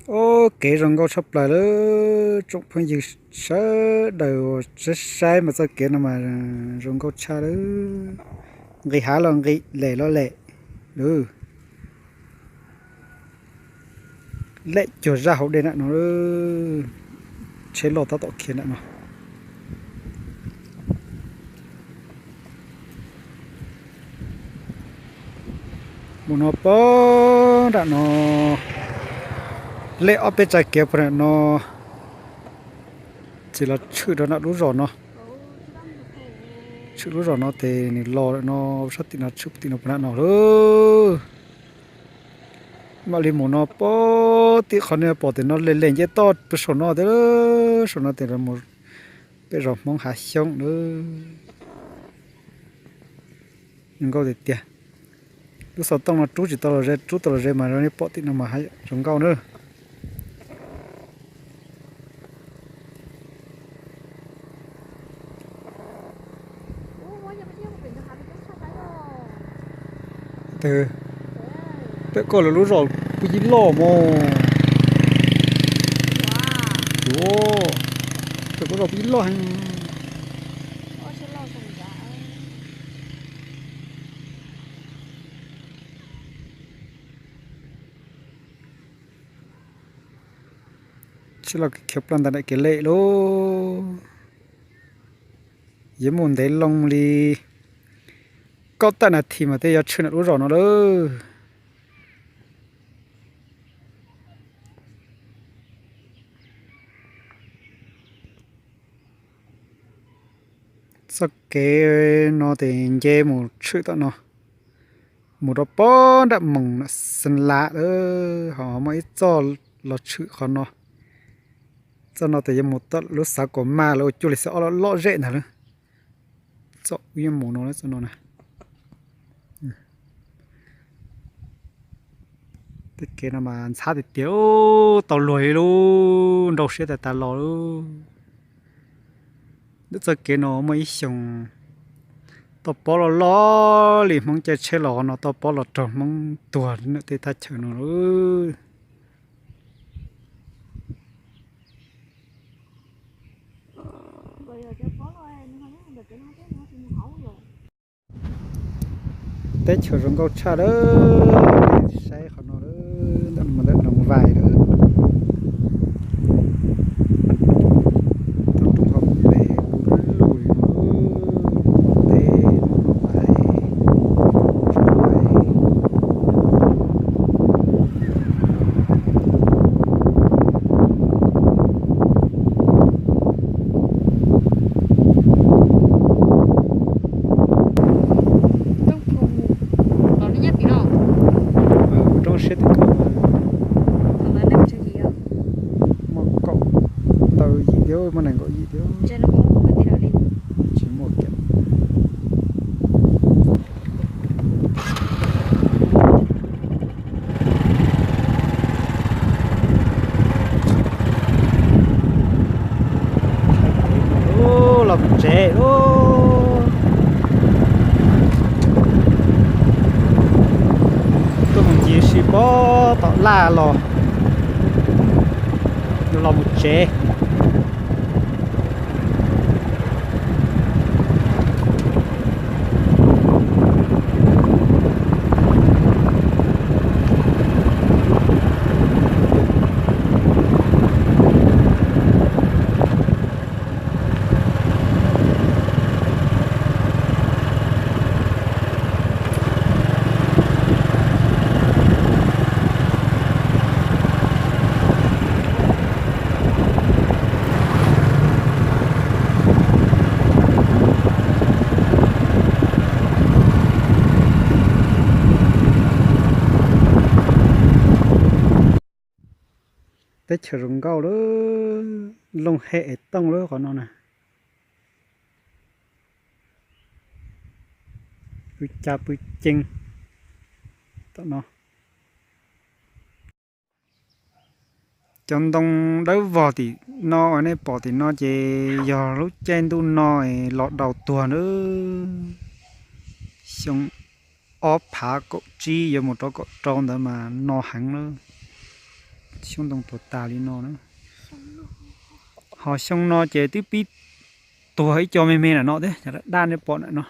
Ub, kev zoo nkauj tshaj plaws lawm tsoom phooj ywg sawv daws, saib saib mas txoj kev no mas zoo nkauj tshaj lawm. Nqis hav los nqis, lem los lem lawm. Lem cuag zaj hauv dej nram no, tsheb loj tab tom khiav nram no. Mus no pog nram no, lej ob peb tsa kev puag nram no, ces los tshwm rau nram lub zos no. Tshwm lub zos no ces nws los no, sab tim no tshwm tim no puag nram no lawm. Mam li mus no pog tim qhov nej pom tim no, lej lej nce toj puag saum no tiag, saum no ces mus peb zos Hmoob Hav Xyoob lawm. Zoo nkauj tiag tiag. Lub xov tooj no rub tsis tau los ze, rub tau los ze mas nej pom tim no mas zoo nkauj na. Twb, peb koj lawv lub zos puag yib loj mog. Yuav, peb koj zos puag yib loj heev. Tsheb los khiav plaws ntawm daim kev lej lauj. Yuav mus ntev loo li kaum tawm nas this mas thiaj yuav tshwm nram lub zos no lawm. Txoj kev no ces nce mus tshwm tom no, mus rau pog nram Moos Xeev Las lawm, ho muaj ib txoj los tshwm qhov no. Txoj no ces yuav mus tom lub xav Kuam Maj lawm, ua cuag li xav ob loj loj zem ntag lawm. Txoj wb yuav mus no, txoj no na. Tej kev no mas ntxhab tiag tiag, tau luag ib lub nrau siab tas tas los lawm. Ntawm txoj kev no muaj ib xyoos toj pob loj loj li Hmoob caij tsheb los no, toj pob los raug Hmoob tuag ntawm tej thaj chaw no lawm. Teb chaws zoo nkauj tshaj lawm, saib qhov no lawm, ntawm no ntawm Noov Vais lawm. Tau roob hauv pes puv lug li no, teb Noov Vais. Roob siab tim ko, muaj kaum ntau yim thiab, muaj nees nkaum yim thiab. Tsis muaj kiag. Los mus tsev, tuaj mus ncig sib pob tom laj los, los mus tsev. Teb chaws zoo nkauj lawm, looj hem es tooj lawm qhov no na. Pw cas pw ceev tom no. Cov ntoo dawb vog tim no uas nej pom tim no ces yog lub caij ntuj no los daus tuag na. Xyoo ob phav kaum tsib yuav mus rau kaum rau ntawd mas no heev na. Xyoob ntoo tuag tas li no na. Ho xyoo no ces twb pib tuag ib co me me na no thiab, cov daj daj nej pom na no.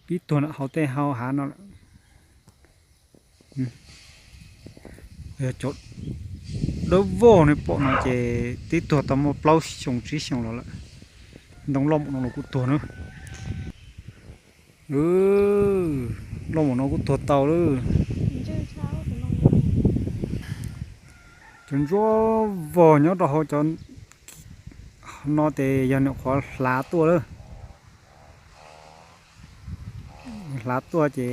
Pib tuag ntawm hauv tej hauv hav no lawm. Yog cov dawb vog nej pom no ces twb tuag tau muaj plaub xyoo tsib xyoo los lawm. Ntoo loj npaum no los kuj tuag na. Loj npaum no kuj tuag tau lawm. Cov ntsuab vog nyob rau hauv cov no ces yog nws qhuav hlav tuaj lawm. Hlav tuaj ces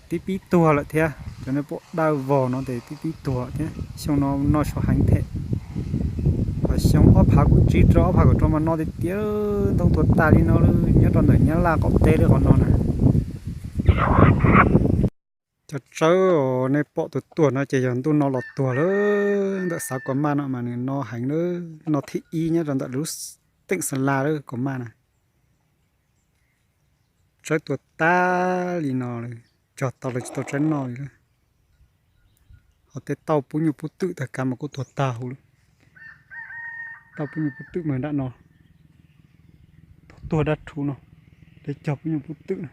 twb pib tuag lawm thiab. Cov nej pom daj vog no ces twb pib tuag thiab. Xyoo no noj suav heev thiab. Xyoo ob phav kaum tsib rau ob phav kaum rau mas no tiag tiag, ntoo tuag tas li no lawm, nyob rau ntawm Nyab Laj qaum teb lawm qhov no na. Cov tsawb nej pom tuag tuag no ces yog ntuj no los tuag lawm. Ntawm Xav Kom Maj no mas nws no heev lawm, no thib ib nyob rau ntawm lub teem Xa La lawm Kom Maj na. Tsawb tuag tag li no, cog tau los tsis tau tsawb noj li lawm. Ho tej tauj pub nyuj pub twm tag kav mas kuj tuag tag huv lawm. Tauj pub nyuj pub twm mas nram no, tuag dab rhuv no, tej cog pub nyuj pub twm no.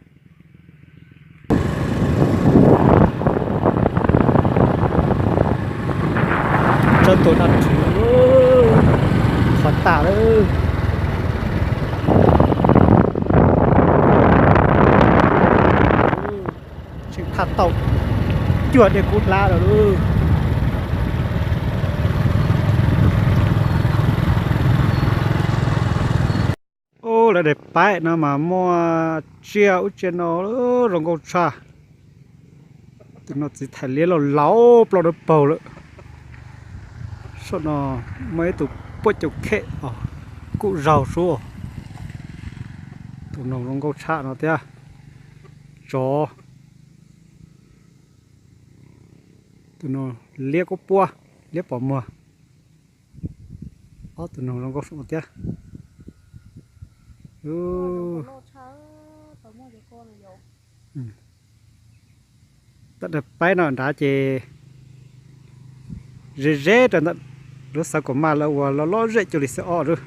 Tsawb tuag dab rhuv, qhov tas lawm. Tseem thaj tau cuag dej kub hlab lawm lauj. Ub, lawv daim paib no mas muaj tsiaj ub tsiaj no zoo nkauj tshaj. Tus no txiv thais liab los laus plaub dawb paug lawm. Saum no muaj ib tug puaj caum khem os, kuj zaug sub. Tus no zoo nkauj tshaj no thiab. Tsov. Tus no liab kuj puab, liab pom muag. Ob tug no zoo nkauj sub thiab. Tab daim paib no nrad ces ze ze rau ntawm lub Xav Kom Maj lawv ua loj loj zem cuag li xwb os.